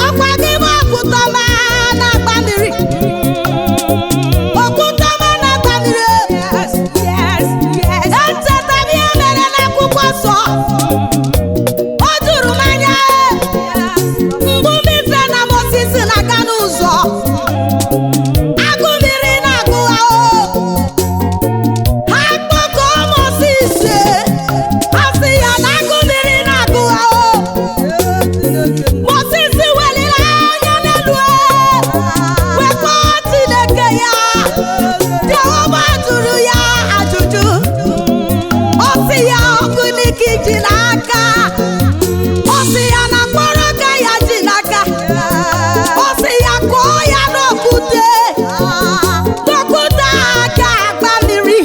Ọkwa gị bụ okwute ọma na-agba mmiri. Okwute ọma na-agba mmiri. Yes, yes, yes. Echeta m ihe mere n'akwụkwọ nsọ. O juru m anya mgbe ụmụ Izrel na Mozis na-aga n'ụzọ. Agụ mmiri na-agụ ha o. Ha kpọkọọ Mozis, ha sị ya na agụ mmiri na-agụ ha o. Mozis weliri anya n'elu wee kpọọ Chineke ya. Jehova jụrụ ya ajụjụ. Ọ sị ya ọkụ n'ike ji n'aka. Ọ sị ya na mkpọrọ aka ya ji n'aka. Ọ sị ya kụọ ya n'okwute. N'okwute a ga-agba mmiri.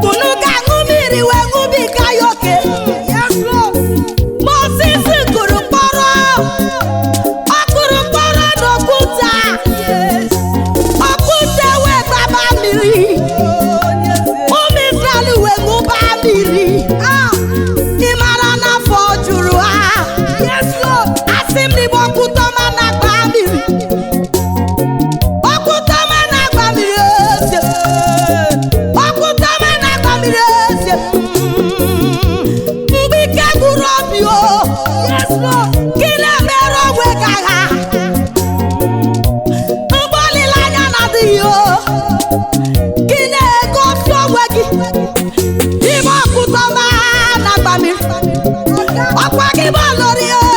Unu ga-aṅụ mmiri wee ṅụbiga ya oke. Yes, Lord. Mozis kụrụ mkpọrọ. Ọ kụrụ mkpọrọ n'okwute a. Yes. Okwute wee gbaba mmiri. Oh, yes, yes. Ụmụ Izrel wee ṅụba mmiri. Ah, Ị mara n'afọ juru ha. yes, Lord. Asị m n'igbo okwute ọma na-agba mmiri. Okwute ọma na-agba mmiri eze. Okwute ọma na-agba mmiri eze. Mgbe ike gwụrụ obi o. Yes, Lord. Gị na-emere onwe gị agha. Mgbe olileanya na-adịghị o. Gị na-egosi onwe gị. Ime okwute ọma na-agba mmiri. Ọkwa gị bụ olori o.